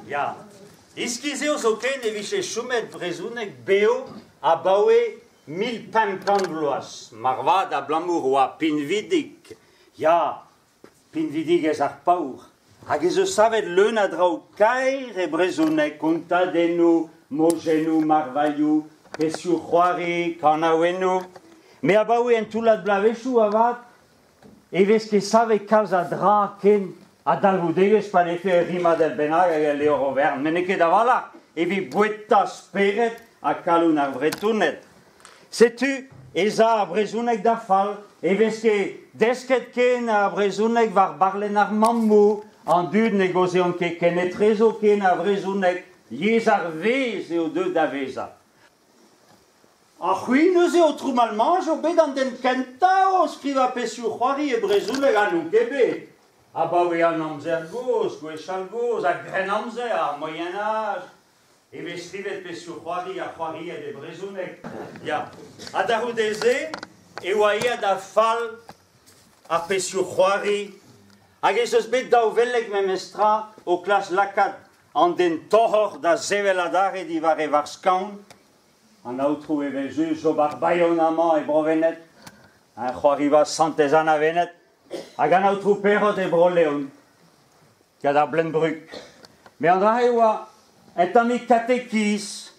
Ya. Iskis eo zoken e vije chomet brezhoneg bev abaoe 1500 vloaz, marvat abalamour oa pinvidik. Ya, pinvidigezh ar paour. Hag ez eus savet leun a draoù kaer e brezhoneg, kontadennoù, mojennoù, marvailhoù, pezhioù-c'hoari, kanaouennoù. Met abaoe un toullad bloavezhioù avat e vez ket savet kalz a dra ken a dalvoudegezh pa vefe ur rimadell bennak hag ul levr overn. Met n'eo ket a-walc'h evit boueta spered ha kalon ar Vretoned. Setu ez a ar brezhoneg da fall, e vez ket desket ken ar brezhoneg war barlenn ar mammoù, an dud ne gaozeont ket kenetrezo ken ar brezhoneg, yezh ar vezh eo deuet da vezañ. Ha c'hwi neuze, aotrou Malmanche, eo bet an den kentañ o skrivañ pezhioù-c'hoari e brezhoneg ha n'on ket bet. Abaoe an amzer gozh, gwechall gozh, ar Grennamzer, ar Moyen Âge, e vez skrivet pezhioù-c'hoari ha c'hoariet e brezhoneg. Ya. Ha da c'houde-se e oa aet da fall ar pezhioù-c'hoari hag ez eus bet daou veleg memestra o klask lakaat an den toc'hor da sevel adarre diwar e varskaon. An aotrou evel-just zo 'bar Bayon amañ e Bro-Wened, un c'hoariva Santez-Anna-Wened, hag an aotrou Perrot e Bro-Leon. Gant ar Bleun-Brug. Met an dra-se e oa un tammig katekiz,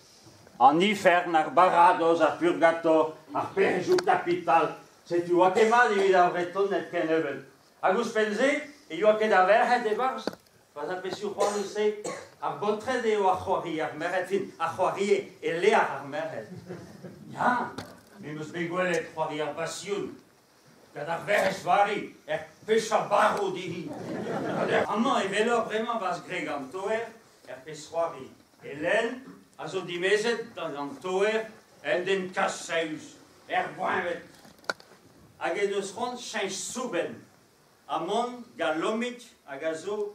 an ifern, ar baradoz, ar purgator, ar pec'hejoù kapital. Setu oa ket mat evit ar Vretoned kennebeut. Hag ouzhpenn-se e yoa ket ar verc'hed e-barzh. Pa ar pezhioù c'hoari-se, ar baotred eo a c'hoarie ar merc'hed, fin, a c'hoarie e-lec'h ar merc'hed. Ya, me 'm eus bet gwelet c'hoari ar Basion. Gant ar Werc'hez Vari er peseurt barv dezhi. Amañ e welor bremañ 'barzh Greg an Toer er pezh-c'hoari. Hélène a zo dimezet gant an Toer, un den kasaus, er gweñved. Hag he deus c'hoant cheñch soubenn ha mont gant Lomig hag a zo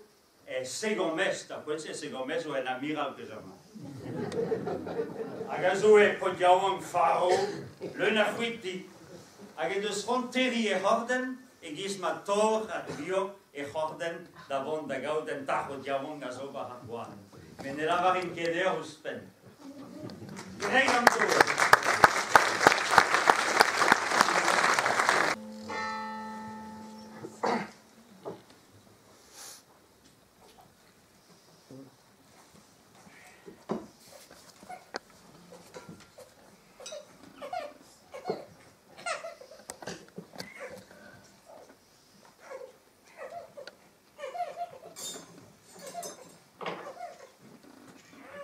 E Segomest, ar poent-se, Segomest zo un amiral pezeurt. Hag a zo e paotr yaouank faro, leun a c'hwiti, hag en deus c'hoant terriñ e c'hordenn e-giz ma torr ar vioc'h e c'hordenn da vont da gaout un tac'hod yaouank a zo war ar goad. Met ne lavarin ket deoc'h ouzhpenn. Greg an taol.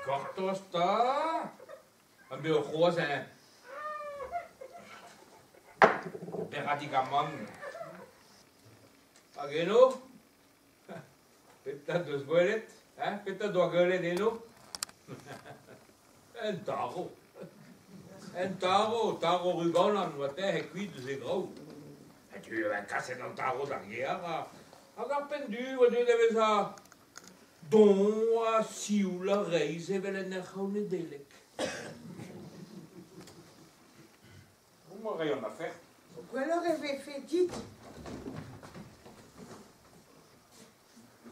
Gortoz 'ta! Ha me c'hoazh eñ. Berradig amann. Hag eno? Petra 'deus gwelet, hein? Petra 'doa gwelet eno? Un tarv. Un tarv, tarv Rugalan oa tec'het kuit eus e graou. Setu e oa kaset an tarv d'ar gêr hag ar penn-du oa deuet da vezañ don ha sioul ha reizh evel en ur c'hraou Nedeleg. Homañ a ray an afer. Gwelloc'h e vefe dit.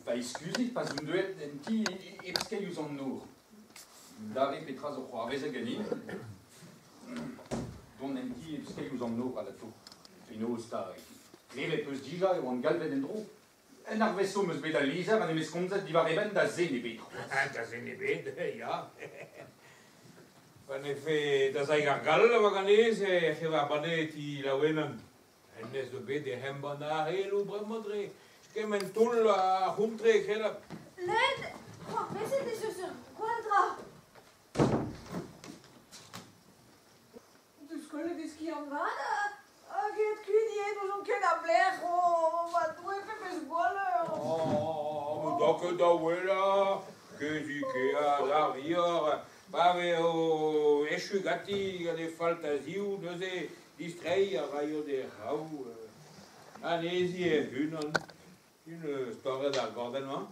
Va iskuzit pa'z on deuet en ti hep skeiñ ouzh an nor. Dare petra zo c'hoarvezet ganin. Dont en ti hep skeiñ ouzh an nor alato. Penaos 'ta? Klevet 'peus dija e oan galvet en-dro. En arvesto 'm eus bet al lizher ha n'em eus komzet diwar e benn da zen ebet c'hoazh. Da zen ebet, ya. Pa nefe da Saig ar Gall a oa ganez ec'h eo ar banne e ti Laouenan. Hennezh zo bet ec'h embann ar c'heloù bremañ dre kement toull ar c'hontre kredabl. Len, c'hoarvezet ez eus ur gwall dra. Deus kollet e skiant vat hag aet kuit ivez n'ouzon ket a belec'h oh ma Doue pebezh gwalleur! Oh, da ket da ouelañ, kezi keaz ar vioc'h, pa vezo echu ganti gant he faltazioù neuze distreiñ a raio d'he c'hraou anezhi hec'h-unan. Un eus torret ar gordenn-mañ.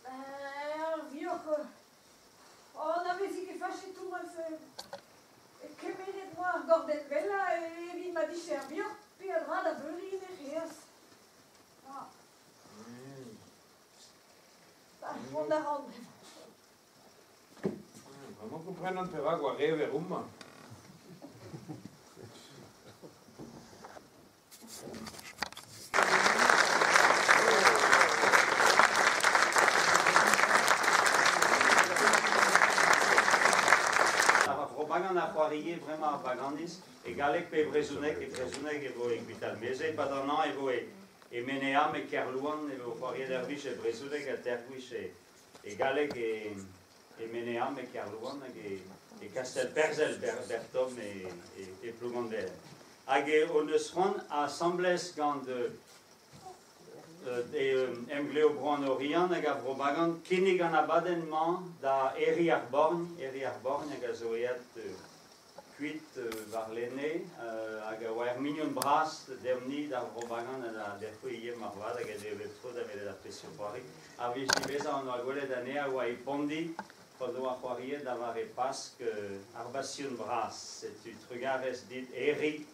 Ar vioc'h Oh, na vezi ket fachet Thomas. Kemeret 'moa ar gordenn wellañ evit ma dije ar vioc'h peadra da beuriñ en he c'hreaz. Ah. Mont a ran bremañ. Bremañ komprenan perak oa rever homañ. Ar Vro-Bagan a c'hoarie bremañ ar Baganiz e galleg pe e brezhoneg, e brezhoneg e vo e Gwitalmeze, e-pad an hañv e vo e e Meneam, e Kerlouan, e vo c'hoariet ur wech e brezhoneg ha teir gwech e galleg e e Meneam, e Kerlouan hag e e Kastell-Perzel, Bertom e e Plougandel. Hag hon eus c'hoant asambles gant Emglev Bro an Oriant hag ar Vro Bagan kinnig an abadenn-mañ da Herri ar Borgn, Herri ar Borgn hag a zo aet kuit warlene hag a oa ur mignon bras deomp-ni d'ar Vro Bagan ha da Derc'houilh ivez moarvat hag a deu bep tro da welet ar pezhioù-c'hoari. Ar wech diwezhañ hon doa gwelet anezhañ a oa e Pondi p'o doa c'hoariet da vare Pask ar Basion Bras. Setu trugarez dit Herri.